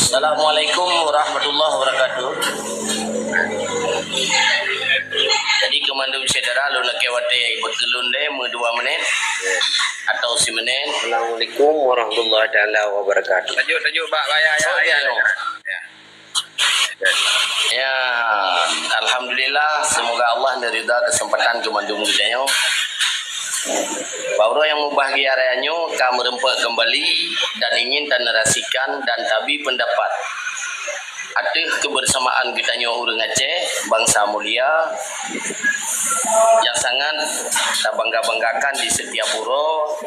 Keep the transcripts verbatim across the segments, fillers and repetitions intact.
Assalamualaikum warahmatullahi wabarakatuh. Jadi, keu mandum syedara, lôn lakée watée buet keu lôn deh, meudua menit atau simenit. Assalamualaikum warahmatullahi taala wabarakatuh. Tajuk, tajuk bak raya, ya, ya, ya. Ya, alhamdulillah, semoga Allah neuridha kesempatan keu mandum geutanyoe. Bak uroe nyang mubahgia raya nyoe ka meureumpok keumbali dan ingin taneurasikan dan tabi peundapat ateueh keubeusamaan geutanyoe ureuëng Aceh, bansa mulia, nyang sangat tabangga-banggakan di setiap uroe,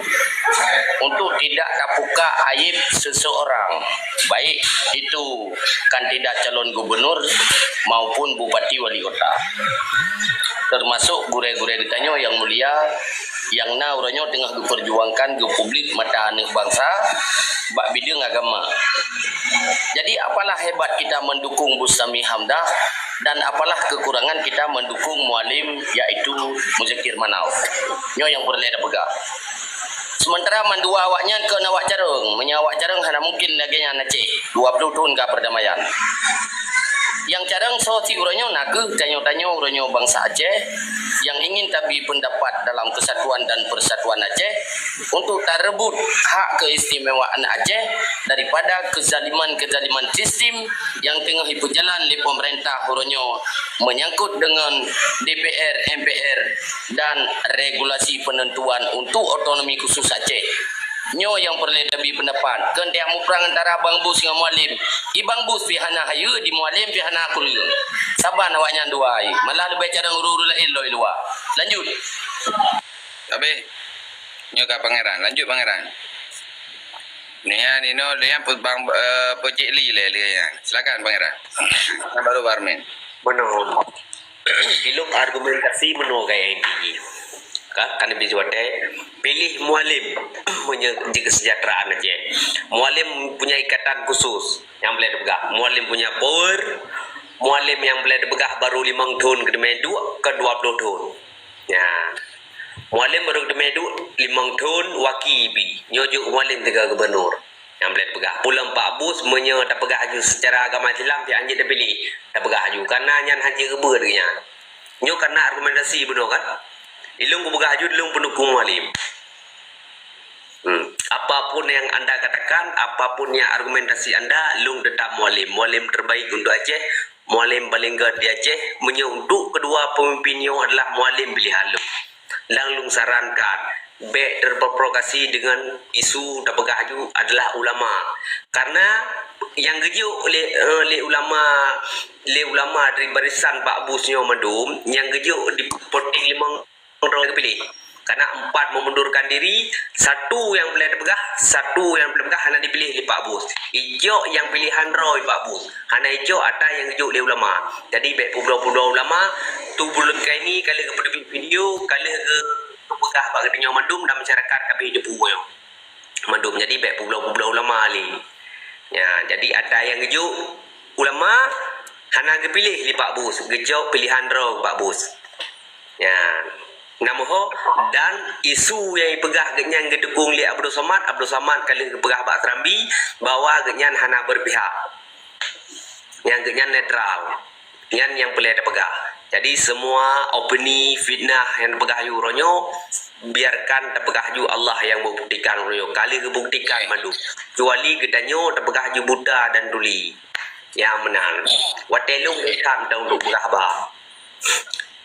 untuk tidak tapuka aib seseorang, baik itu kandidat calon gubernur maupun bupati wali kota, termasuk gurée-gurée geutanyoe nyang mulia, nyang na uroe nyoe teungoh geupeurjuangkan geupublik mata aneuëk bansa bak bideueng agama. Jadi, apalah hebat kita mendukung Bustami Hamdah dan apalah kekurangan kita mendukung Mualem, yaitu Muzakir Manaf. Nyoe nyang peureulée tapeugah. Sementara mandua awaknyan kon awak carông, meunyoe awak carông hana mungkin lagée nyan Aceh, dua puluh thon ka perdamaian. Nyang carông soe cit uroe nyoe nakeuh tanyoe-tanyoe uroe nyoe bansa Aceh nyang ingin tabi peundapat dalam kesatuan dan persatuan Aceh untuk tareubot hak keistimewaan Aceh daripada kezaliman-kezaliman sistem nyang teungoh jipeujalan lé pemerintah uroe nyoe menyangkut deungon D P R, M P R dan regulasi penentuan untuk otonomi khusus Aceh. Nyoe nyang peureulée tabi peundapat. Kon tajak muprang antara Bang Bus ngon Mualem. I Bang Bus pih hana hayeue, di Mualem pih hana kureueng. Saban awaknyan dua hai. Malah leubeh carông ureuëng-ureuëng laén lom i luwa. Lanjut. Habéh. Nyoe ka Pangeran. Lanjut, Pangeran. Nia, Nino, Lian, Bang, eh, Pocik Li lé, Lian. Silakan, Pangeran. Baru Barmin. Meunoe. Ilung argumentasi meunoe gaya inti jih. Ka, kan lebih watée pilih Mualem meunyoe jikesejahteraan Aceh. Mualem punya ikatan khusus nyang boleh dipeugah. Mualem punya power. Mualem nyang boleh dipeugah baru limong thon keudeh duek ke dua puluh thon. Ya. Mualem baru keudeh duek limong thon waki pi. Nyoe jok Mualem tiga gubernur. Nyang boleh peugah. Pulang Pak Bus meunyoe tapeugah aju secara agama Islam pih hanjeuet tapiléh, tapeugah aju. Karena nyan hanjeuet geubeuet nyan. Nyoe karena argumentasi bunoe kan. Ilung kupeugah aju lung pendukung Mualem. Hmm. Apapun yang anda katakan, apapun yang argumentasi anda, lung tetap Mualem. Mualem terbaik untuk Aceh, Mualem paling gét di Aceh. Meunyoe untuk kedua pemimpin nyoe adalah Mualem pilihan lung. Dan lung sarankan, bék terprovokasi dengan isu tapeugah aju adalah ulama. Karena nyang geujok lé, eh, lé ulama, lé ulama dari barisan Pak Bus nyoe mandum, nyang geujok di voting limong droe geupiléh. Karena empat memundurkan diri, satu nyang boleh dipeugah, satu nyang boleh dipeugah hana dipiléh lé Pak Bus. Ijok nyang pilihan droe Pak Bus. Hana ijok ata nyang geujok lé ulama. Jadi, bék peubloe-peubloe ulama, tu buleuen kayée nyoe ka lheueh geupeuteubiet video, ka lheueh geupeugah bak geutanyoe mandum dan masyarakat ka beh jeuet peue nyoe. Mandum, jadi bék peubloe-peubloe ulama lé. Ya, jadi ata nyang geujok ulama hana geupiléh lé Pak Bus, geujok pilihan droe Pak Bus. Ya. Namoho dan isu nyang ipeugah geuhnyan geudukong lé Abdul Somad, Abdul Somad ka lheueh geupeugah bak Serambi bahwa geuhnyan hana berpihak. Nyang geuhnyan netral. Nyan nyang peureulée tapeugah. Jadi semua opini fitnah nyang tapeugah aju uroe nyoe, biarkan tapeugah aju Allah nyang meubuktikan uroe nyoe. Ka lheueh geubuktikan mandum. Kecuali geutanyoe tapeugah aju buta dan tuli. Nyang meunan. Watée lôn geuikat mantong untuk peugah haba.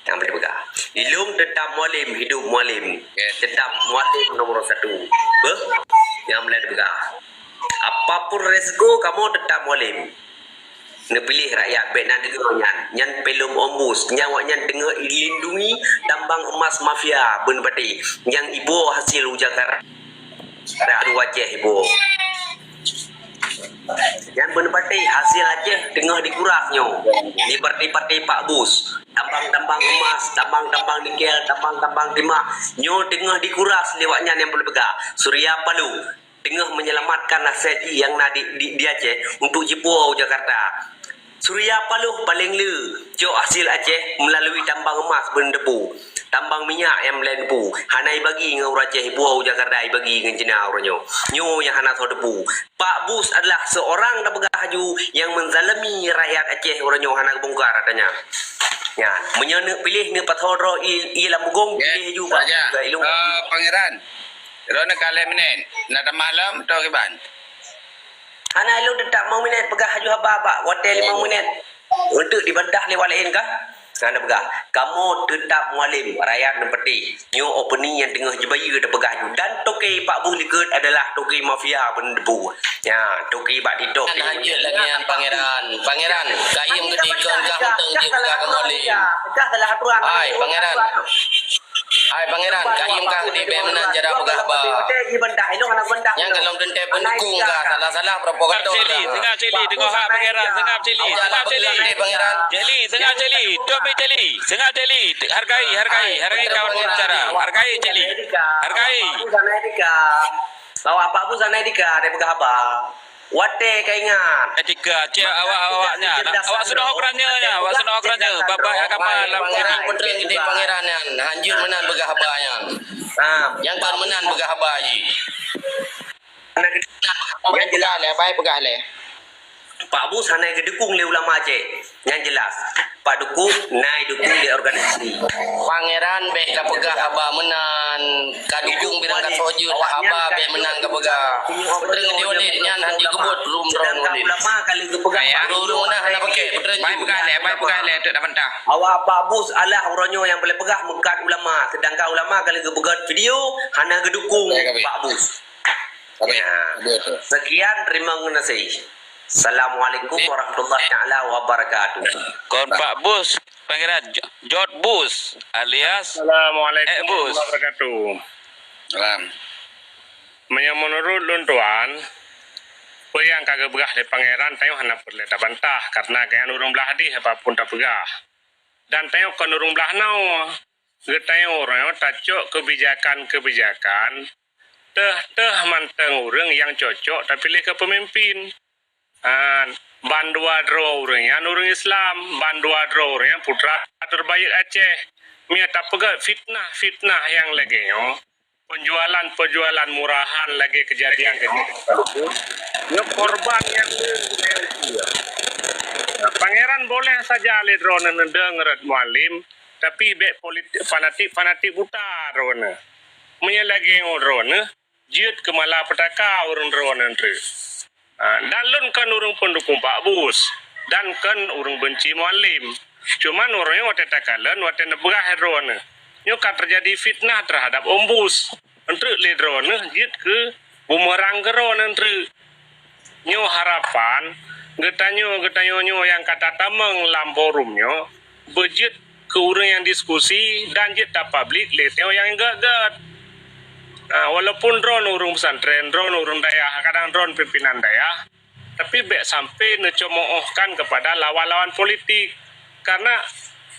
Nyang boleh peugah. Ilung tetap Mualem, hidup Mualem. Tetap Mualem nomor satu. Beuh? Nyang boleh peugah. Apapun resiko, kamoe tetap Mualem. Neupiléh rakyat bék na deungoe nyan. Nyan pelom ombus. Nyan awaknyan teungoh ilindungi tambang emas mafia beuneupatéh nyang iboh hasil u Jakarta. Ada adu Aceh iboh. Nyan beuneupatéh hasil Aceh teungoh dikuras nyoe. Di parti-parti Pak Bus. Tambang-tambang emas, tambang-tambang nikel, tambang-tambang timah. Nyoe teungoh dikuras lé awaknyan nyang boleh peugah. Surya Paloh teungoh menyelamatkan aset jih nyang na di, di, di Aceh untuk jipuwoe u Jakarta. Surya Paloh paleng le jok hasil Aceh meulalu tambang emas beuneudepu. Tambang minyak nyang lhèe teupeu, hana jibagi ngon ureueng Aceh, jiwoe u Jakarta jibagi ngon Cina uroe nyoe. Nyoe nyang hana soe teupeu. Pak Bus adalah seorang, tapeugah laju, nyang menzalimi rakyat Aceh uroe nyoe, hana geubongkar ata nyan. Nyan, meunyoe neuk piléh, neuk pasoe droe ie, ie lam bugong, piléh laju Pak Bus. Ilong. Ah, Pangeran. Droeneuh ka lhèe minèt. Na tamah lom atau kiban? Hana, lôn teutap limong minèt, peugah laju haba bak watèe limong minèt. Untuk dibantah lé awak laén kah? Hana peugah. Kamoe teutap Mualem, rakyat neupeuteh. Nyoe opening nyang teungoh jibayeue tapeugah laju. Dan toke Pak Bus likot adalah toke mafia beuneudebu. Ya, toke bak TikTok. Kan lanjut lagi nyan, Pangeran. Pangeran, kayém geudikan kah uteung jeuet peugah keu Mualem. Hai, Pangeran. Hai, Pangeran, kayém kah di bèk meunan cara peugah haba. Nyang golom teuntèe peundukung kah, salah-salah propaganda. Cili, seungab Cili, teungoh hak Pangeran, seungab Cili, seungab Cili. Cili, seungab Cili, demi Cili, seungab Cili. Hargai, hargai, hargai kawan bicara. Hargai Cili. Hargai. Bawa Pak Bus hana etika, dia peugah haba. Watèe ka ingat. Etika, cek awak, awak nyan. Awak seunoh keuranya nyan, awak seunoh keuranya. Babah agama lam Pangeran, Pangeran nyan. Hanjeuet meunan peugah haba nyan. Ha. Nyang kon meunan peugah haba jih. Nyang jeulaih lé, bai peugah lé. Pak Bus hana geudukung lé ulama Aceh. Nyang jeulaih, Pak Dukung na dukung lé organisasi. Pangeran bèk ka peugah haba meunan, ka dukung bilang ka soe jeuet, haba bèk meunan ka peugah. Peutreun di Walid nyan han jikeubut lom droe Walid. Ulama ka lheueh geupeugah. Ureueng-ureueng meunan hana pakèk, peutreun. Bai peugah lé, bai peugah lé, teuk dak bantah. Awak Pak Bus alah uroe nyoe nyang boleh peugah meukat ulama, sedangkan ulama ka lheueh geupeugah video hana geudukung Pak Bus. Ya. Sekian, terima kasih. Assalamualaikum warahmatullahi taala wabarakatuh. Kon Pak Bus, Pangeran Jo-, Jot Bus alias Assalamualaikum warahmatullahi wabarakatuh. Salam. Meunyoe meunurot lôn tuan, peue nyang ka geupeugah lé Pangeran tanyoe hana peureulèe tabantah, karena gobnyan ureueng blah deh apapun tapeugah. Dan tanyoe kon ureueng blah noe. Geutanyoe uroe nyoe tacok keubijakan-keubijakan, teuh-teuh mantong ureueng nyang cocok tapiléh keu peumimpin. Ah, bandua droe ureueng nyan ureueng Islam, bandua droe ureueng nyan putra terbaik Aceh. Meunyoe tapeugah fitnah-fitnah nyang lagèe nyoe, penjualan-penjualan murahan lagèe kejadian-kejadian tersebut, nyoe korban nyang le. Pangeran boleh saja lé droeneuh neudeueng rot Mualem, tapi bèk polit-, fanatik-fanatik buta droeneuh. Meunyoe lagèe nyoe droeneuh, jeuet keu malapetaka ureueng droeneuh treuk. Ha, dan lôn kon ureueng peundukung Pak Bus, dan kon ureueng beunci Mualem. Cuman uroe nyoe watèe takalon, watèe neupeugah droeneuh, nyoe ka teujadi fitnah teuhadap Om Bus. Treuk lé droeneuh jeuet keu bumerang keu droeneuh treuk. Nyoe harapan geutanyoe, geutanyoe nyoe nyang ka tatamong lam forum nyoe, beujeuet keu ureueng nyang diskusi dan jeuet tapublik lé tanyoe nyang gèt-gèt. Ah, walaupun droeneuh ureueng pesantren, droeneuh ureueng dayah, kadang droeneuh pimpinan dayah, tapi bèk sampai neucemoohkan kepada lawan-lawan politik. Karena,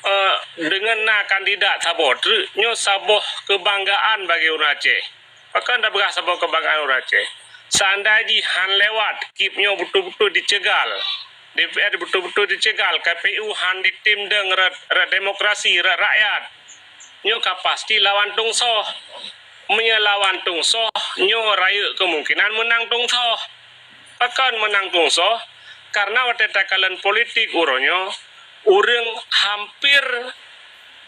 eh, deungon na kandidat saboh treuk, nyoe saboh keubanggaan bagi ureueng Aceh. Pakon tapeugah saboh keubanggaan ureueng Aceh? Seandai jih han lewat, kip nyoe beutôi-beutôi diceugal, D P R beutôi-beutôi diceugal, K P U han ditem deueng rot, rot demokrasi, rot rakyat, nyoe ka pasti lawan tungsoh. Meunyoe lawan tungsoh, nyoe rayeuk kemungkinan meunang tungsoh. Pakon meunang tungsoh? Karena watèe takalon politik uroe nyoe, ureueng hampir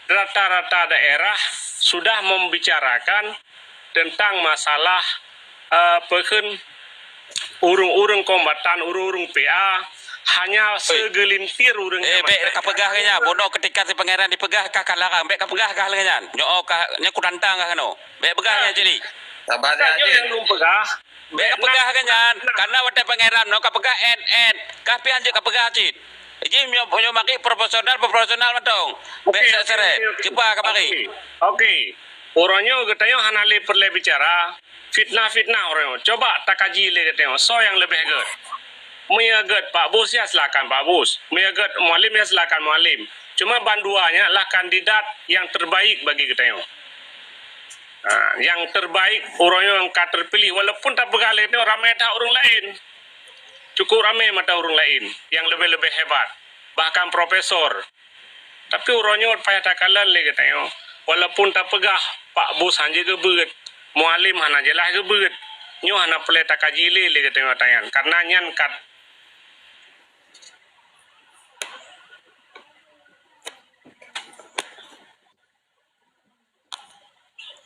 rata-rata daerah sudah membicarakan tentang masalah, eh, peukheun ureueng-ureueng kombatan, ureueng-ureueng P A, hanya segelintir ureueng. Eh, bèk ka peugah keu nyan, bunoe ketika si Pangeran dipeugah ka, ka larang, bèk ka peugah kah lagèe nyan. Nyoe ka, nyoe kutantang kah keunoe. Bèk peugah nyan, Cili. Sabar, Cili. Nyang lôn peugah, bèk ka peugah keu nyan, karena watèe Pangeran nyoe ka peugah N N, kah pih hanjeuet ka peugah cit. Jih nyoe, nyoe mari proporsional, proporsional mantong. Bèk seret-seret. Cuba ka mari. Oke. Uroe nyoe geutanyoe hana lé peureulèe bicara fitnah-fitnah uroe nyoe. Coba takaji lé geutanyoe, soe nyang leubeh gèt. Meunyoe gèt Pak Bus, ya silakan Pak Bus. Meunyoe gèt Mualem, ya silakan Mualem. Cuma bandua nyan adalah kandidat nyang terbaik bagi geutanyoe. Ha, nyang terbaik uroe nyoe nyang ka terpilih, walaupun tapeugah lé nyoe ramé that ureueng laén. Cukup ramé mata ureueng laén nyang leubeh-leubeh hebat, bahkan profesor. Tapi uroe nyoe payah takalon lé geutanyoe. Walaupun tapeugah Pak Bus hana geubeuet, Mualem hana jeulaih geubeuet, nyoe hana peureulée takaji lé lé geutanyoe tanyan, karena nyan kat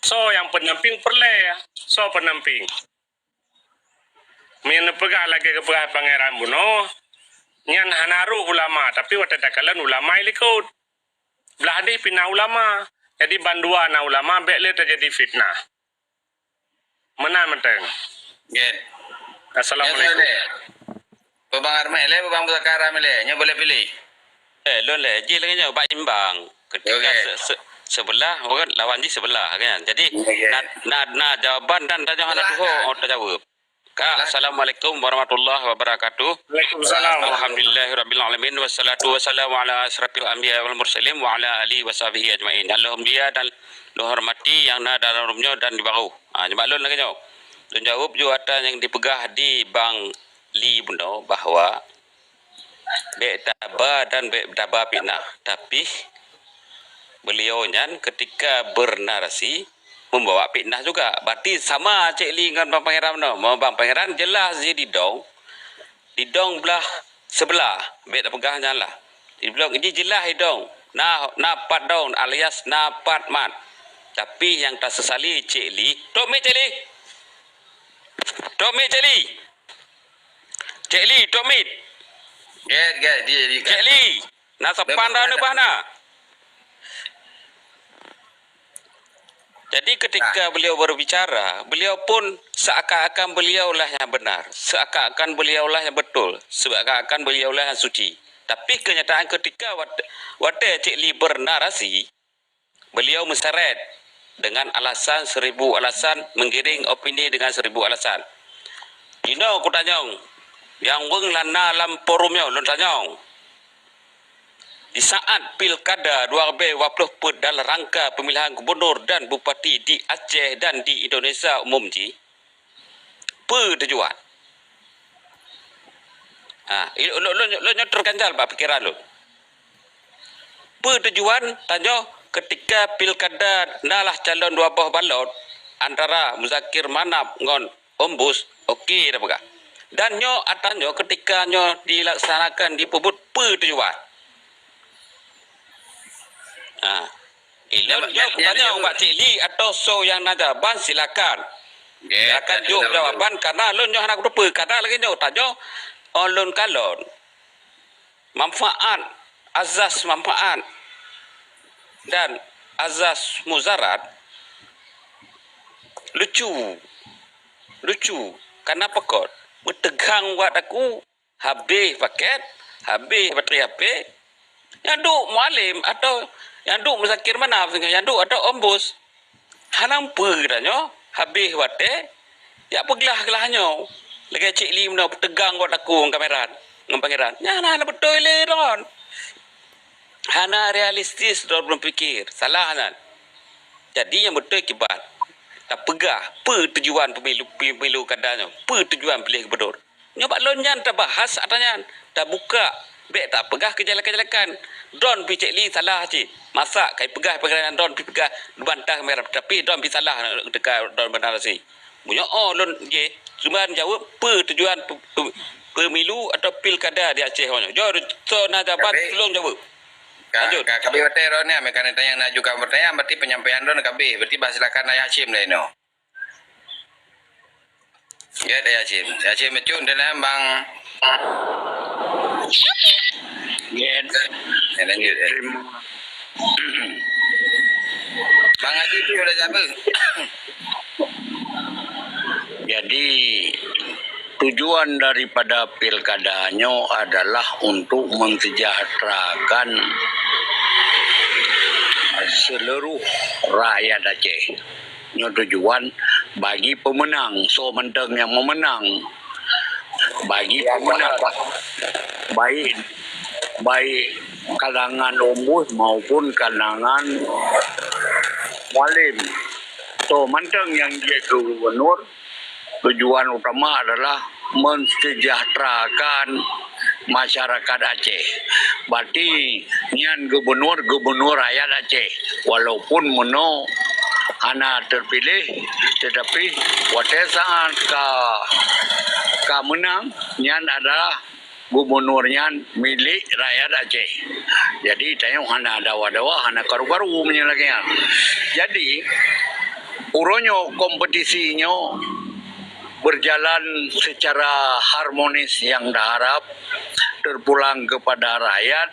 Soe nyang peunamping peureulée? Soe peunamping? Meunyoe neupeugah lagée geupeugah Pangeran bunoe, nyan hana rôh ulama, tapi watée takalon ulama i likot. Blah deh pih na ulama. Jadi bandua na ulama, bék lé teujadi fitnah. Meunan mantong. Nggih. Assalamualaikum. Nyoe lé. Bang Armé lé, Bang Pusaka Armé lé. Nyoe boleh pilih. Eh, lôn lé, jih lagée nyoe bak imbang. Ketika Okey. se-, se-, sebelah, bukan lawan jih sebelah, kan? Jadi, Okey. na, na, na jawaban dan tanyoe hana Silakan. tuho, oh, tajaweueb. Kak, Silakan. Assalamualaikum warahmatullahi wabarakatuh. Waalaikumsalam. Alhamdulillahirabbil alamin, wassalatu wassalamu ala asyrafil anbiya wal mursalin wa ala alihi wa sahbihi ajmain. Alhamdulillah dan lôn hormati nyang na dalam room nyoe dan di barô. Ha, nyoe bak lôn lagée nyoe. Lôn jaweueb ju ata nyang dipeugah di Bang Li bunoe bahwa bék taba dan bék taba fitnah. Tapi, beliau nyan ketika bernarasi membawa fitnah juga. Berarti sama Cik Li ngon Bang Pangeran nyoe. Bang Pangeran jeulaih jih didong, didong blah sebelah. Bék tapeugah nyan lah. Didong jih jeulaih didong. Na, na pat dong alias na pat mat. Tapi nyang tasesali Cik Li. Tok mic Cik Li. Tok mic Cik Li. Cik Li, tok mic. Get, get, di, di, Cik Li, na sapan dah neubah na. Jadi ketika Nah. beliau berbicara, beliau pun seakan-akan beliaulah yang benar, seakan-akan beliaulah yang betul, seakan-akan beliaulah yang suci. Tapi kenyataan ketika wat-, watée Cik Li bernarasi, beliau meuseret dengan alasan seribu alasan, menggiring opini dengan seribu alasan. Inoe kutanyong, nyang weueng lana lam forum nyoe lôn tanyong. Di saat pilkada dua ribu dua puluh peuet dalam rangka pemilihan gubernur dan bupati di Aceh dan di Indonesia umum jih, peue tujuan? Ha, i-, lôn, lôn, lôn nyoe terganjal bak pikeran lôn. Peue tujuan tanyoe ketika pilkada na lah calon dua boh balot antara Muzakir Manaf ngon Ombus, oke dah peugah. Dan nyoe ata nyoe ketika nyoe dilaksanakan dipeubuet peue tujuan? Ha. Eh, lôn Nyang, jaweueb nyang, pertanyaan nyang. Bak Cik Li atau soe nyang na jawaban, silakan. Nggih, silakan jaweueb jawaban, karena lôn nyoe hana kuteupeu. Karena lagée nyoe, tanyoe, oh, lôn kalon. Manfaat, azas manfaat dan azas mudarat lucu. Lucu. Karena pakon? Meuteugang buat aku. Habéh paket, habéh batri H P, nyang duek Mualem atau nyang duek Muzakir Manaf, nyang duek atau Ombus. Hana peue geutanyoe, habéh watée, jak peuglah-glah nyoe. Lagée Cik Li meunoe peuteugang ngon aku ngon kameran, ngon pangeran. Nyan hana beutôi lé droen. Hana realistis droen berpikir. Salah nyan. Jadi nyang beutôi kiban. Tapeugah, peue tujuan pemilu, pemilu kada nyoe? Peue tujuan piléh gubernur? Nyoe bak lôn nyan tabahas ata nyan, tabuka, bék tapeugah keujelekan-jelekan. Droen pih Cik Li salah cit. Masa kai peugah peukaran droen pih peugah bantah merah, tapi droen pih salah teuka droen bantah nasi. Meunyoe oh lôn jih, cuman jaweueb peue tujuan pe-, pe-, pemilu atau pilkada di Aceh nyoe. Jaweueb, soe na jawaban, tapi tolong jaweueb. Ka, Lanjut. Ka, ka bi watée droen nyan, meukanan tanyong na juga pertanyaan, berarti penyampaian droen ka bi, berarti bah silakan Ayah Hashim laén nyoe. Ya, dah Yasin. Yasin Mecun dalam bang. Ya, ya, lanjut, ya. Terima. Bang Haji tu udah siapa? Jadi, tujuan daripada pilkada nyoe adalah untuk mensejahterakan seluruh rakyat Aceh. Nyoe tujuan bagi pemenang, soe mantong nyang memenang. Bagi pemenang, baik, baik kalangan Ombus maupun kalangan Mualem. Soe mantong nyang jeuet keu gubernur, tujuan utama adalah mensejahterakan masyarakat Aceh. Berarti nyan gubernur, gubernur rakyat Aceh. Walaupun meunoe hana terpilih, tetapi watée saat ka, ka menang, nyan adalah gubernur nyan milék rakyat Aceh. Jadi, tanyoe hana dawa-dawa, hana karu-karu meunyoe lagée nyan. Jadi, uroe nyoe kompetisi nyoe berjalan secara harmonis yang taharap, terpulang kepada rakyat.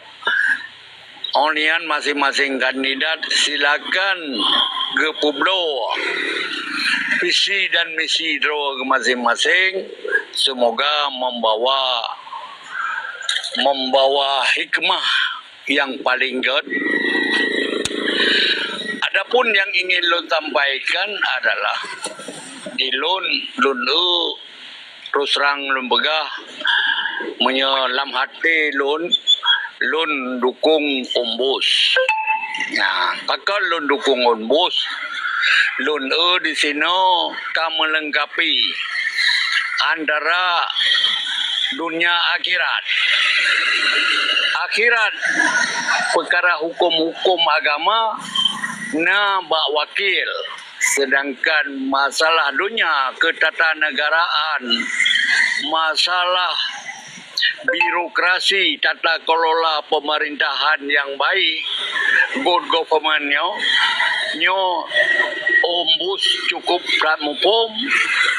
Óh lheueh nyan masing-masing kandidat silakan geupubloe visi dan misi droe masing-masing. Semoga membawa, membawa hikmah yang paling gét. Adapun yang ingin lôn sampaikan adalah di lôn, lôn, eh, terus terang lôn peugah, meunyoe lam até lôn, lôn dukung Ombus. Nah, pakon lôn dukung Ombus? Lôn, eh, di sinoe ka meulengkapi antara dunia akhirat. Akhirat, peukara hukum-hukum agama na bak wakil, sedangkan masalah dunia ketatanegaraan, masalah birokrasi, tata kelola pemerintahan yang baik, good government nyoe, nyoe Ombus cukup that muphom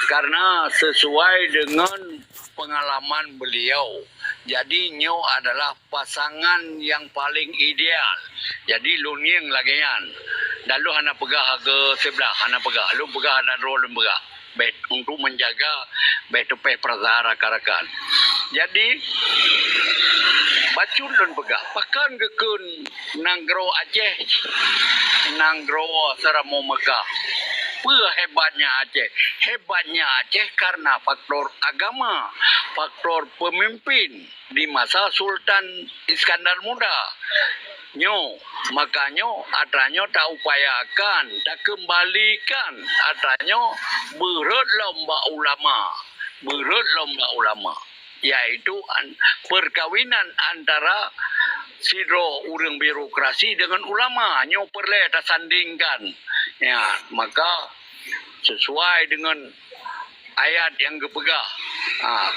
karena sesuai dengan pengalaman beliau. Jadi, nyoe adalah pasangan yang paling ideal. Jadi, lôn ngieng lagée nyan. Dan lôn hana peugah ke siblah, hana peugah. Lôn peugah dan droe lôn peugah. Bèk untuk menjaga, bèk teupeh perasaan rakan-rakan. Jadi, bacut lôn peugah, pakon geukheun nanggroe Aceh, nanggroe seuramoe Mekah. Peue hebatnya Aceh? Hebatnya Aceh karena faktor agama, faktor pemimpin di masa Sultan Iskandar Muda. Nyoe, makanyoe, atra nyoe taupayakan, takeumbalikan atra nyoe beurhot lom bak ulama, beurhot lom bak ulama, yaitu an-, perkawinan antara sidroe ureuëng birokrasi dengan ulama. Nyoe peureulée tasandingkan. Ya, maka sesuai dengan ayat nyang geupeugah, ha,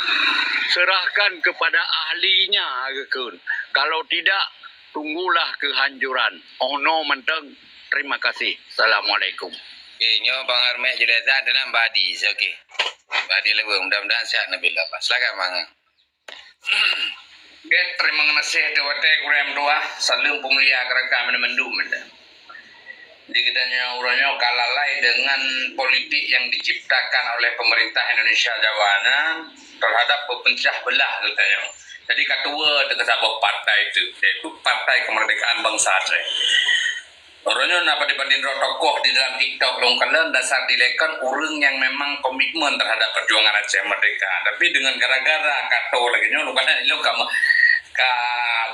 serahkan kepada ahlinya, geukheun. Kalau tidak, tunggulah kehancuran. Oh no mantong. Terima kasih. Assalamualaikum. Okey, nyoe Bang Armet Julaiza dalam Badi. Okey. Badi Leuweung. Mudah-mudahan sihat Nabi Allah. Silakan, Bang. Oke, terima kasih tu watée gurée meutuah. Saleuem peumulia keu rakan mandum. Jadi geutanyoe uroe nyoe ka lalai dengan politik yang diciptakan oleh pemerintah Indonesia Jawa na terhadap pepecah belah geutanyoe. Jadi ka tuwoe teuh keu saboh partai tu, yaitu Partai Kemerdekaan Bangsa Aceh. Uroe nyoe na padub-padub droe tokoh di dalam TikTok lôn kalon dasar dilekon ureuëng nyang memang komitmen terhadap perjuangan Aceh Merdeka. Tapi dengan gara-gara kato lagée nyoe lôn kalon ilôn ka, ka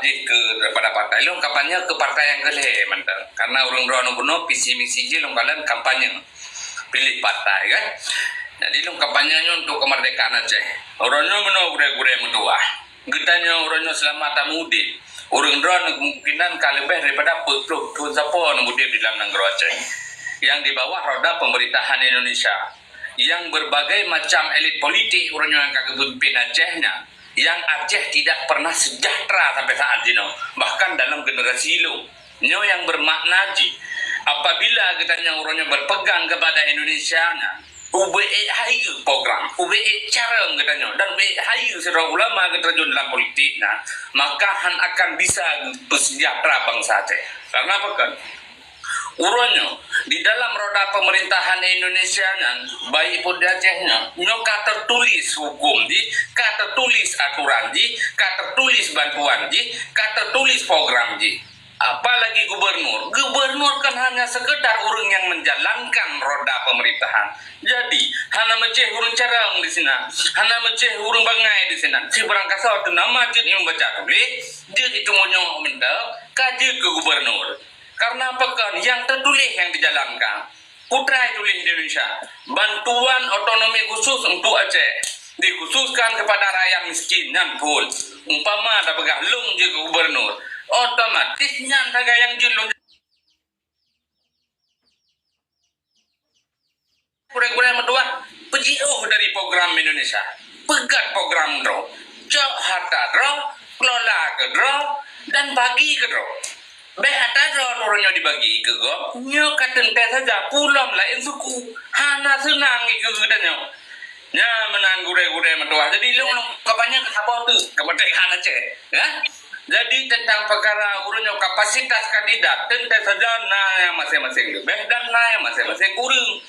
jih keu daripada partai. Ilôn kampanye keu partai nyang keu lhée mantong. Karena ureuëng droe nyoe bunoe visi misi jih lôn kalon kampanye pilih partai kan. Jadi lôn kampanye nyoe untuk kemerdekaan Aceh. Uroe nyoe meunoe gurée-gurée meutuah. Geutanyoe uroe nyoe seulama tameudeb. Ureuëng droe kemungkinan ka leubeh daripada peuet ploh thon sapo neumudeb di dalam nanggroe Aceh, nyang di bawah roda pemerintahan Indonesia, nyang berbagai macam elit politik uroe nyoe nyang ka geupimpin Aceh nyan, nyang Aceh tidak pernah sejahtera sampai saat jinoe, bahkan dalam generasi ilôn. Nyoe nyang bermakna jih, apabila geutanyoe uroe nyoe berpegang kepada Indonesia nyan, ubeuék hayeue program, ubeuék carông geutanyoe, dan ubeuék hayeue sidroe ulama geuterjun dalam politik nyan, maka hán akan bisa peusejahtera bansa Aceh. Karena apa kan? Uroe nyoe, di dalam roda pemerintahan Indonesia nyan, baik pun di Aceh nyoe, nyoe ka tertulis hukum jih, ka tertulis aturan jih, ka tertulis bantuan jih, ka tertulis program jih. Apalagi gubernur. Gubernur kan hanya sekedar ureuëng nyang menjalankan roda pemerintahan. Jadi, hana meucéh ureuëng carông di sinan, hana meucéh ureuëng bangai di sinan. Sibarang kasoe teuh nama jeuet nyang baca tuléh, jeuet itu meunyoe minta, ka jeuet keu gubernur. Karena apa kan? Yang tertulis yang dijalankan. Putra tuléh Indonesia. Bantuan otonomi khusus untuk Aceh. dikhususkan kepada rakyat miskin nyan phon. Umpama tapeugah lôn jeuet keu gubernur, otomatis nyan sagai nyang jeuet lôn. Gurée-gurée meutuwah, peujiôh dari program Indonesia. Peugét program droe. Cok harta droe, kelola keu droe, dan bagi keu droe. Bék atra droe uroe nyoe dibagi keu gob, nyoe ka teuntée saja pulom laén suku. Hana seunang keu geutanyoe. Nyan meunan gurée-gurée meutuwah. Jadi, lôn, lôn kampanye keu saboh teuk, keu merdeka Aceh. Ya? Jadi, tentang peukara uroe nyoe kapasitas kandidat, teuntée saja na nyang maséng-maséng leubeh dan na nyang maséng-maséng kureueng.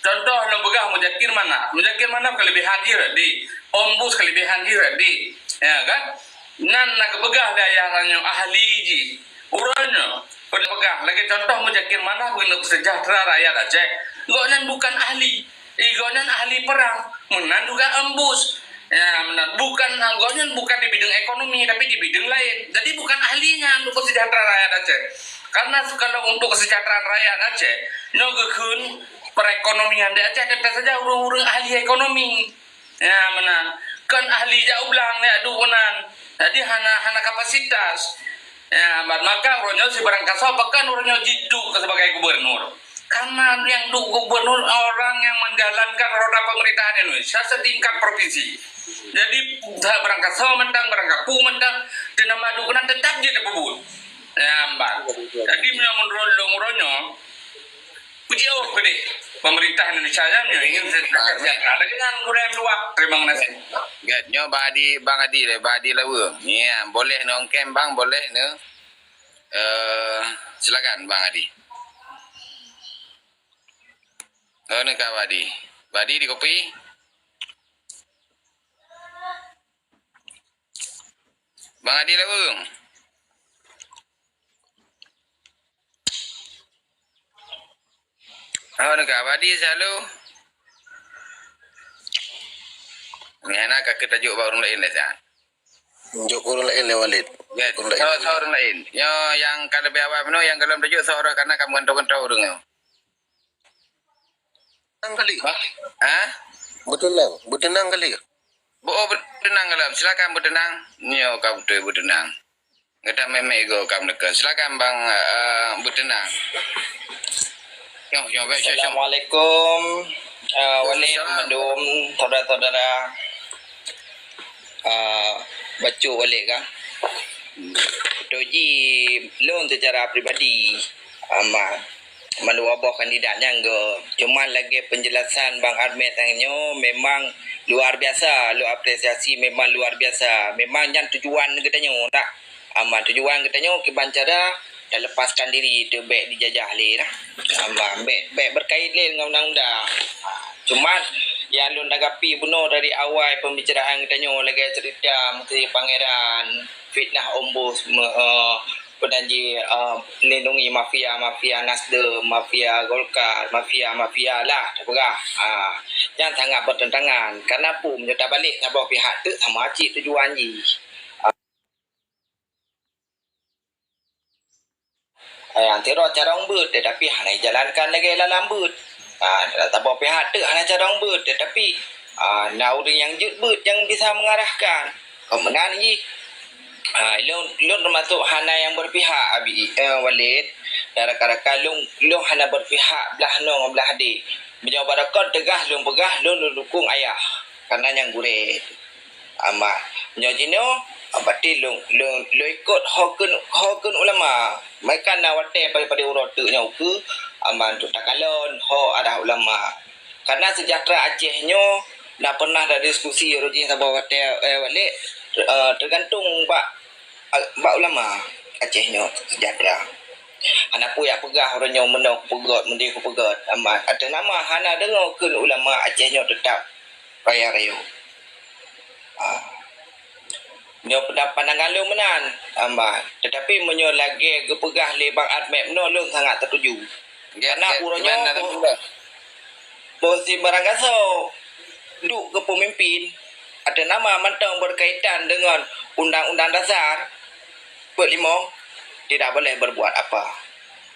Contoh lôn peugah Muzakir Manaf. Muzakir Manaf keulebihan jih reudi, Ombus keulebihan jih reudi. Ya kan? Nan na geupeugah lé ayah tanyoe ahli jih. Uroe nyoe, peue lôn peugah, lagée contoh Muzakir Manaf keuneuk seujahteura rakyat Aceh. Gobnyan bukan ahli. Eh, gobnyan ahli perang. Meunan juga Ombus. Ya, meunan. Bukan, gobnyan bukan di bidang ekonomi, tapi di bidang lain. Jadi, bukan ahlinya untuk kesejahteraan rakyat Aceh. Karena kalau untuk kesejahteraan rakyat Aceh, nyoe geukheun perekonomian di Aceh, teuntée saja ureuëng-ureuëng ahli ekonomi. Ya, meunan. Kon ahli jak u blang, jak duek meunan. Jadi, hana, hana kapasitas. Ya, maka uroe nyoe si Barangkasoe pakon uroe nyoe jiduek sebagai gubernur. Karena yang duek gubernur orang yang menjalankan roda pemerintahan Indonesia setingkat provinsi. Jadi, Barangkasoe mantong, Barangkapu mantong, teunama duek keunan tetap jeuet dipeubuet. Ya, mban. Jadi, meunyoe menurut lôn uroe nyoe, peujiôh keudeh pemerintah Indonesia nyan nyoe ingin sejahtera dengan gurée meutuwah. Terima kasih. Gét, nyoe Bang Adi, Bang Adi lé, Bang Adi Laweueng. Ya, boleh neu ongkém Bang, boleh neu. Eh, silakan Bang Adi. Oh, neu ka Bang Adi. Bang Adi di kopi? Bang Adi Laweueng. Oh, neu ka Bang Adi selalu. Nyan na ka keutajok bak ureuëng laén dah, Cak. Jok ureuëng laén lé Walid. Ya, ureuëng laén. Soe, soe ureuëng laén. Nyoe nyang ka leubeh awai meunoe, nyang gohlom tajok soe roh, karena ka meugantoe-gantoe ureuëng nyoe. Tenang kali. Ha? Beuteunang, beuteunang kali. Bo, oh, beuteunang gohlom. Silakan beuteunang. Nyoe ka beutôi beuteunang. Gata meume go ka meuneuka. Silakan Bang, eh, beuteunang. Nyoe, nyoe, baik, siap, siap. Assalamualaikum, eh, Walid, mandum saudara-saudara. Ah, bacut Walid kah? Beutôi jih, lôn secara pribadi, ah, ma-, mandua boh kandidat nyan go. Cuma lagée penjelasan Bang Armet nyoe memang luar biasa, lôn apresiasi memang luar biasa. Memang nyan tujuan geutanyoe, tak? Ama tujuan geutanyoe kiban cara talepaskan diri teuh bék dijajah lé dah. Ama bék, bék berkait lé dengan undang-undang. Ha, cuma nyang lôn tanggapi bunoe dari awai pembicaraan geutanyoe lagée cerita Misteri Pangeran, fitnah ombus, me-, eh, peue nan jih, eh, lindungi mafia-mafia Nasdem, mafia Golkar, mafia-mafia lah tapeugah. Ha, nyan sangat bertentangan. Karena peue meunyoe tabalek saboh pihak teuk sama cit tujuan jih. Eh, nyang sidroe carông beuet, tetapi hana jijalankan lagée lalam beuet. Ah, saboh pihak teuk hana carông beuet, tetapi, ah, na ureuëng nyang jeuet beuet nyang bisa mengarahkan. Kon meunan jih. Ah, lôn, lôn teumasok hana nyang berpihak, Abi, eh, Walid. Dan rakan-rakan lôn, lôn hana berpihak blah noe ngon blah deh. Meunyoe baroekon teugah lôn peugah, lôn, lôn dukung ayah. Karena nyang gurée. Ama, nyoe jinoe, berarti lôn, lôn, lôn ikot ho kheun, ho kheun ulama. Meuka na watée padé-padé uroe teuk nyoe ukeue, ama, untuk takalon ho arah ulama. Karena sejahtera Aceh nyoe na pernah tadiskusi uroe jih saboh watée, eh, Walid, eh, tergantung bak, bak ulama Aceh nyoe sejahtera. Hana peue jak peugah uroe nyoe meunoe kupeugét, meudeh kupeugét, ama, ateueh nama hana deungoe kheun ulama Aceh nyoe teutap raya rayeuk. Ah. Nyoe peuda-, pandangan lôn meunan, ama. Tetapi meunyoe lagée geupeugah lé Bang Armet meunoe, lôn sangat tatuju. Karena uroe nyoe boh, boh si Barangkasoe duek keu peumimpin ateueh nama mantong berkaitan deungon Undang-Undang Dasar empat lima, tidak boleh berbuat apa.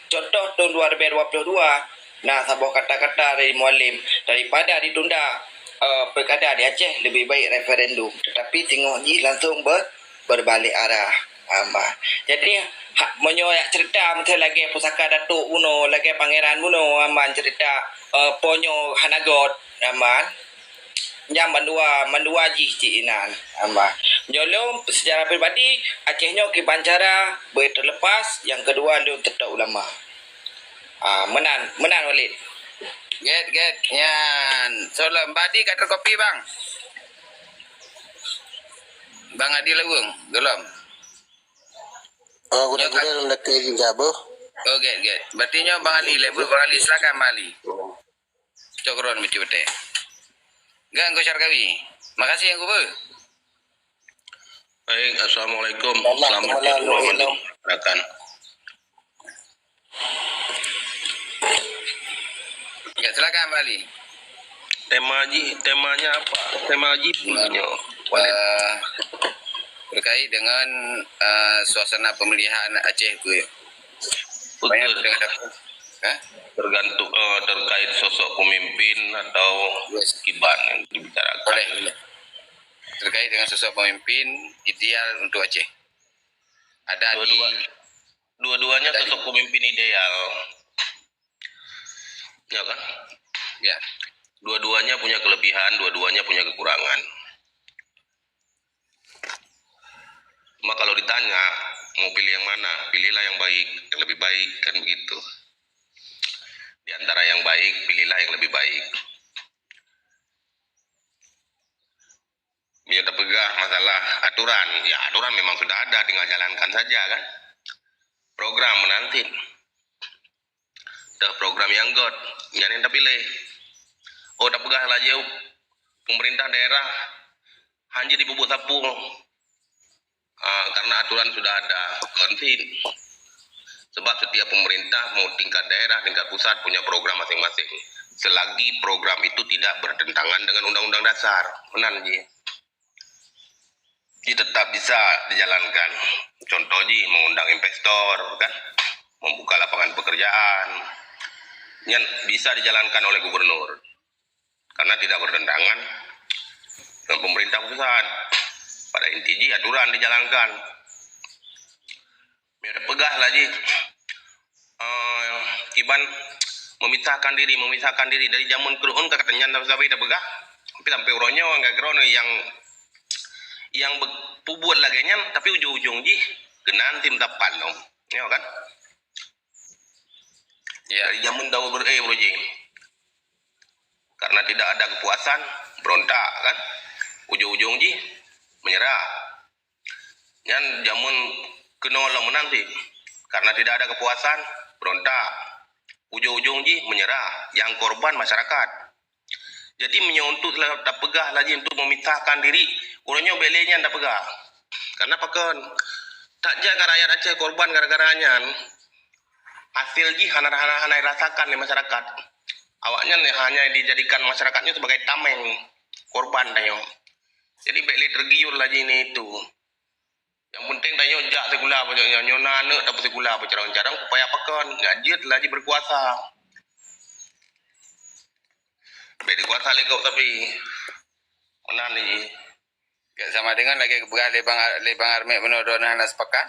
Contoh, tahun dua ribu dua puluh dua, na saboh kata-kata dari Mualem, daripada ditunda, eh, pilkada di Aceh, lebih baik referendum. Tetapi teungoh jih langsung ber-, berbalik arah. Ama. Jadi, ha, meunyoe jak cerita misal lagèe pusaka Datuk bunoe, lagèe Pangeran bunoe, aman cerita, eh, po nyoe hana göt, aman. Nyan mandua, mandua jih cit inan, aman. Meunyoe lôn secara pribadi, Aceh nyoe kiban cara beu terlepas, nyang keudua lôn teutap ulama. Ah, meunan, meunan Walid. Gèt, gèt. Nyan, soe lom, Bang Adi ka terkopi, Bang. Bang Adi Laweueng, gohlom. Oh, gurèe-gurèe lôn lakèe jijak boh. Oh, gèt, gèt. Berarti nyoe Bang Ali, lé Bang Ali, silakan Bang Ali. Cok keudroe meucue teh. Gèt Teungku Syarkawi. Makasih Teungku beuh. Baik, assalamualaikum. Selamat malam, Teungku Syarkawi. Silakan. Ya, silakan Bang Ali. Tema ji-, temanya apa? Tema ji punya. Eh, terkait dengan, eh, suasana pemilihan Aceh tu, ya. Betul. Banyak dengan apa? Hah? Tergantung, eh, terkait sosok pemimpin atau kiban yang dibicarakan. Boleh, boleh. Terkait dengan sosok pemimpin ideal untuk Aceh. Ada di Dua-dua-, dua-duanya sosok pemimpin ideal. Ya kan? Ya. Dua-duanya punya kelebihan, dua-duanya punya kekurangan. Cuma kalau ditanya, mau pilih yang mana? Pilihlah yang baik, yang lebih baik, kan begitu. Di antara yang baik, pilihlah yang lebih baik. Bila terpeugah masalah aturan, ya aturan memang sudah ada, tinggal jalankan saja kan. Program meunan cit. Teuh program nyang göt, nyan nyang tapiléh. Oh, tapeugah laju pemerintah daerah hana jeuet jipeubuet sapeue. Ah, karena aturan sudah ada, kon cit. Sebab setiap pemerintah mau tingkat daerah, tingkat pusat punya program masing-masing. Selagi program itu tidak bertentangan dengan Undang-Undang Dasar, meunan jih. Jadi tetap bisa dijalankan. Contoh jih mengundang investor kan, membuka lapangan pekerjaan. Nyan bisa dijalankan oleh gubernur. Karena tidak bertentangan dengan pemerintah pusat. Pada inti jih aturan dijalankan. Meunyoe tapeugah laju, eh, kiban memisahkan diri, memisahkan diri dari jameun keunoe ka keutanyaan sabe-sabe tapeugah, tapi sampai uroe nyoe ka keudroe nyang, nyang be-, peubuet lagèe nyan, tapi ujong-ujong jih keunan tim tapan dong. Ya kan? Ya. Dari jameun Daud ber-, eh, Broje. Karena tidak ada kepuasan, berontak kan. Ujong-ujong jih menyerah. Nyan jameun keunoe lom meunan cit. Karena tidak ada kepuasan, berontak. Ujong-ujong jih menyerah. Yang korban masyarakat. Jadi meunyoe untuk tapeugah laju untuk memisahkan diri, uroe nyoe bèk lé nyan tapeugah. Karena pakon? Tajak ka rakyat Aceh korban gara-gara nyan, hasil jih hana, hana, hana dirasakan lé masyarakat. Awaknyan hanya dijadikan masyarakat nyoe sebagai tameng korban tanyoe. Jadi bèk lé tergiur laju nyan itu. Yang penting tanyoe jak sikula, nyoe, nyoe na aneuk tapeusikula, peucarông-carông supaya pakon, jak jeuet laju berkuasa. Bèk dikuasa lé gob tapi. Meunan jih. Gèt sama dengan lagèe geupeugah lé Bang Ar-, lé Bang Armet bunoe droeneuh hana sepakat.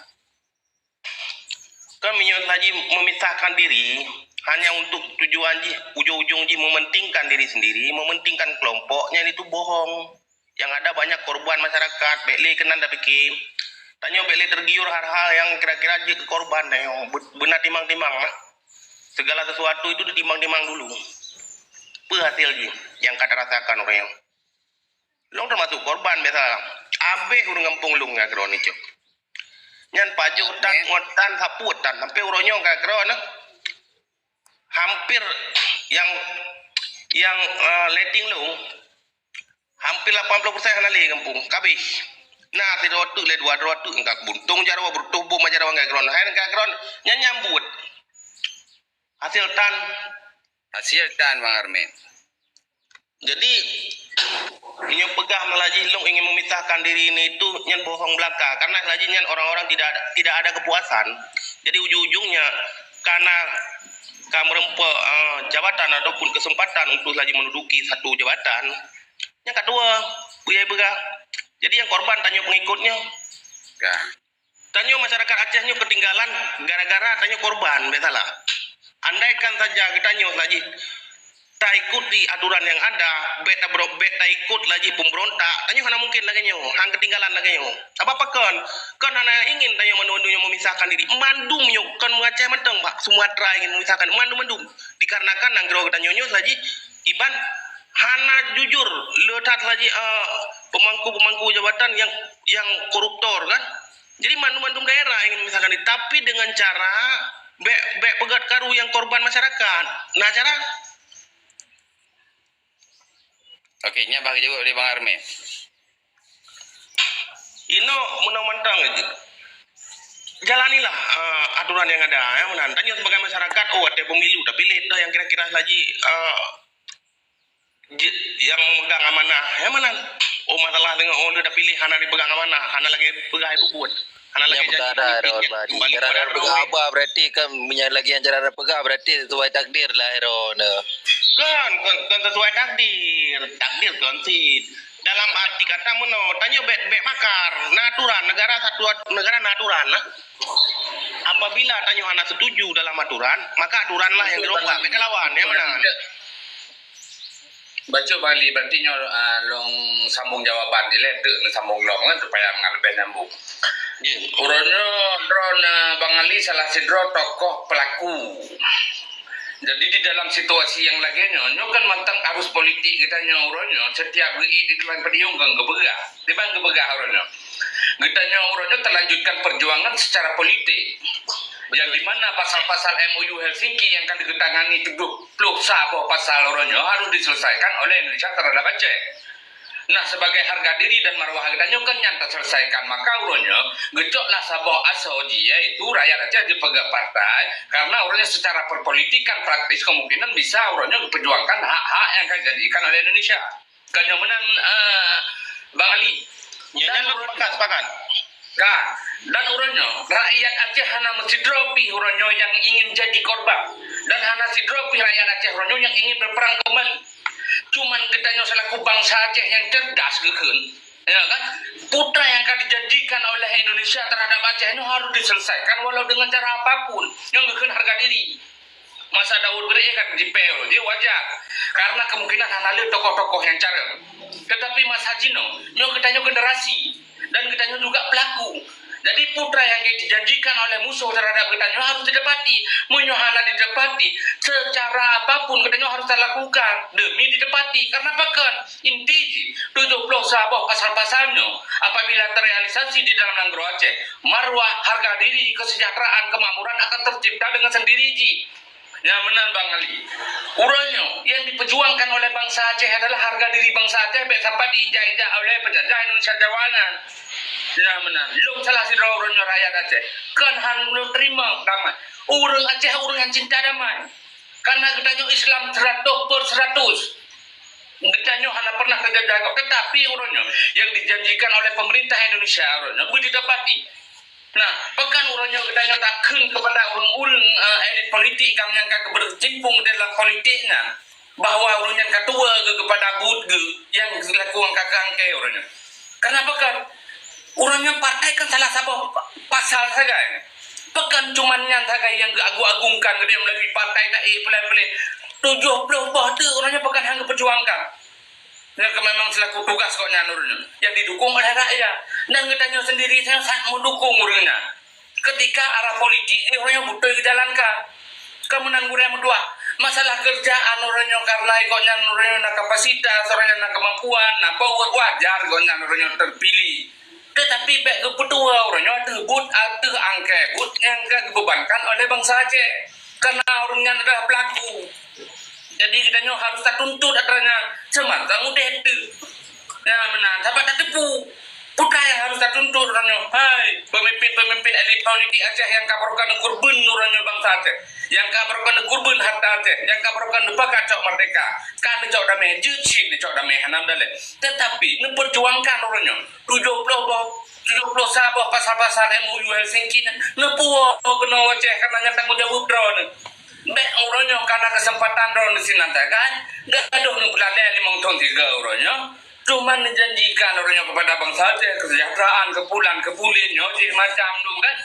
Kan meunyoe laju memisahkan diri hanya untuk tujuan jih, ujong-ujong jih mementingkan diri sendiri, mementingkan kelompok, nyan itu bohong. Yang ada banyak korban masyarakat, bèk lé keunan tapike. Tanyoe bèk lé tergiur hal-hal yang kira-kira jeuet keu korban tanyoe. Be-, beuna timang-timang lah. Segala sesuatu itu ditimang-timang dulu. Peue hasil jih nyang ka tarasakan uroe nyoe? Lôn termasuk korban biasa. Abéh ureueng gampông lôn ngon keudroe nyoe. Nyan pajoh tan, ngon tan, sapeue tan, sampai uroe nyoe ngon keudroe nyoe. Hampir nyang, nyang, eh, letting lôn, hampir lapan ploh persen hana lé gampông, ka abéh. Na sidroe teuk lé dua droe teuk, ka buntung jaroe, beureutoh bom jaroe ngon keudroe. Hai ngon keudroe, nyan nyang buet. Hasil tan. Hasil tan, Bang Armet. Jadi, meunyoe peugah laju lôn ingin memisahkan diri nyan itu, nyan bohong belaka. Karena laju nyan orang-orang tidak ada, tidak ada kepuasan. Jadi, ujung-ujungnya, karena ka meureumpok, eh, jabatan ataupun kesempatan untuk laju menduduki satu jabatan, Nyang ka tuwoe, peue nyang peugah. Jadi nyang korban tanyoe pengikut nyoe. Ka. Tanyoe masyarakat Aceh nyoe keutinggalan gara-gara tanyoe korban, biasalah. Andaikan saja geutanyoe laju taikuti aturan nyang ada, bèk tabro-, bèk taikut laju pemberontak, tanyoe hana mungkin lagèe nyoe, han keutinggalan lagèe nyoe. Sabab pakon? Kon hana ingin tanyoe mandum-mandum nyoe memisahkan diri. Mandum nyoe kon Aceh mantong, Pak, Sumatera ingin memisahkan mandum-mandum. Dikarenakan nanggroe geutanyoe nyoe laju iban hana jujur, le that laju, eh, pemangku-pemangku jabatan nyang, nyang koruptor kan. Jadi mandum-mandum daerah ingin memisahkan diri, tapi dengan cara bèk, bèk peugöt karu nyang korban masyarakat. Nah, cara? Oke, nyan bah geujaweueb lé Bang Army. Inoe meunoe mantong laju. Jalanilah, eh, aturan nyang ada, ya, meunan. Tanyoe sebagai masyarakat, oh, watèe pemilu tapiléh toh nyang kira-kira laju, eh, je-, nyang memegang amanah, ya, meunan. Oh, masalah teungoh, oh, lheueh tapiléh hana dipegang amanah, hana lagèe peugah ibu buet. Hana lagèe janji politik, nyan kembali kepada rakyat. Cara peugah haba berarti kan, meunyo lagèe nyan cara peugah berarti sesuai takdir lah, Ero, nah. Kan, kan, kan sesuai takdir. Takdir kan si dalam arti kata meunoe, tanyoe bèk, bèk makar. Na aturan, negara satu at-, negara na aturan lah. Apabila tanyoe hana setuju dalam aturan, maka aturan lah nyang dirubah, bèk talawan, ya meunan. Bacut Bang Ali, berarti nyoe, ah, lôn sambung jawaban dilèe, teuk neusambung lom kan, supaya ngon leubeh nyambung. Uroe nyoe droeneuh Bang Ali salah sidroe tokoh pelaku. Jadi di dalam situasi nyang lagèe nyoe, nyoe kan mantong arus politik geutanyoe uroe nyoe, setiap geuék di dalam podium kan geupeugah. Di ban geupeugah uroe nyoe. Geutanyoe uroe nyoe talanjutkan perjuangan secara politik. Yang di mana pasal-pasal M O U Helsinki yang ka geutangani tujoh ploh saboh pasal uroe nyoe harus diselesaikan oleh Indonesia terhadap Aceh. Nah, sebagai harga diri dan marwah geutanyoe kan nyan taselesaikan, maka uroe nyoe geucoklah saboh asoe jih, yaitu rakyat Aceh dipeugah partai, karena uroe nyoe secara perpolitikan praktis kemungkinan bisa uroe nyoe geuperjuangkan hak-hak yang ka dijadikan oleh Indonesia. Ka nyoe meunan, eh, Bang Ali. Ya, dan nyan uroe sepakat, sepakat. Ka, dan uroe nyoe, rakyat Aceh hana meusidroe pih uroe nyoe nyang ingin jadi korban. Dan hana sidroe pih rakyat Aceh uroe nyoe nyang ingin berperang kembali. Cuman geutanyoe selaku bangsa Aceh nyang cerdas geukheun, ya kan? Peue nyang ka dijanjikan oleh Indonesia terhadap Aceh nyoe harus diselesaikan walau dengan cara apapun. Nyoe geukheun harga diri. Masa Daud Beurék kan jipèe uroe, jadi wajar. Karena kemungkinan hana le tokoh-tokoh nyang carông. Tetapi masa jinoe, nyoe geutanyoe generasi dan geutanyoe juga pelaku. Jadi peue nyang dijanjikan oleh musoh terhadap geutanyoe harus ditepati. Meunyoe hana ditepati, secara apapun geutanyoe harus talakukan demi ditepati. Karena pakon? Inti jih, tujoh ploh saboh pasal-pasal nyoe apabila terrealisasi di dalam nanggroe Aceh, marwah, harga diri, kesejahteraan, kemakmuran akan tercipta dengan sendiri jih. Nyan meunan Bang Ali. Uroe nyoe yang diperjuangkan oleh bangsa Aceh adalah harga diri bangsa Aceh bèk sampai diinjak-injak oleh penjajah Indonesia Jawa nyan. Nyan meunan. Lôn salah sidroe uroe nyoe rakyat Aceh. Kon han lôn teurimong damai. Ureueng Aceh ureueng nyang cinta damai. Karena geutanyoe Islam seratus per seratus. Geutanyoe hana pernah teujajah gob, tetapi uroe nyoe yang dijanjikan oleh pemerintah Indonesia uroe nyoe beujitepati. Nah, pakon uroe nyoe geutanyoe takheun kepada ureueng-ureueng, eh, elit politik nyang ka berkecimpung dalam politik nyan, bahwa ureueng nyan ka tuwoe geuh kepada buet geuh nyang selaku angka keu angkée uroe nyoe. Kenapa kan? Uroe nyoe partai kan salah saboh pa-, pasal sagai. Pakon cuman nyan sagai nyang geuagung-agungkan geutanyoe melalui partai taék peulai-peulai. Tujoh ploh boh teuk uroe nyoe pakon han geupeujuangkan. Nyan ka memang selaku tugas gobnyan uroe nyoe, yang didukung oleh rakyat. Dan geutanyoe sendiri nyoe sangat mendukung ureueng nyan. Ketika arah politik jih uroe nyoe beutôi geujalankan. Ka meunan gurée meutuah, masalah keurjaan uroe nyoe karena gobnyan uroe nyoe na kapasitas, uroe nyoe na keumampuan, na power, wajar gobnyan uroe nyoe terpilih. Tetapi bèk geupeutuwoe uroe nyoe ateueh buet, ateueh angkée buet nyang ka geubebankan oleh bansa Aceh. Karena ureueng nyan adalah pelaku. Jadi geutanyoe harus tatuntut atra nyan seumantong udép teuk. Nyan meunan, sabab tateupeue. Peue nyang harus tatuntut uroe nyoe? Hai, pemimpin-pemimpin elit politik Aceh nyang ka barokon neukurban uroe nyoe bansa Aceh, nyang ka barokon neukurban harta Aceh, nyang ka barokon neupakat cok merdeka, ka neucok damé, jeuet cit neucok damé, hana meudaléh. Tetapi neuperjuangkan uroe nyoe tujoh ploh boh, tujoh ploh sa boh pasal-pasal M O U Helsinki nyan, neupuwoe keunoe u Aceh, karena nyan tanggong jaweueb droeneuh. Bèk uroe nyoe kana keuseumpatan droeneuh sinan tagai, gadôh neupeulalée limong thon sigoe uroe nyoe. Cuma menjanjikan orang nyoe kepada bangsa Aceh kesejahteraan, kepulan, kepulin nyoe cik macam tu kan.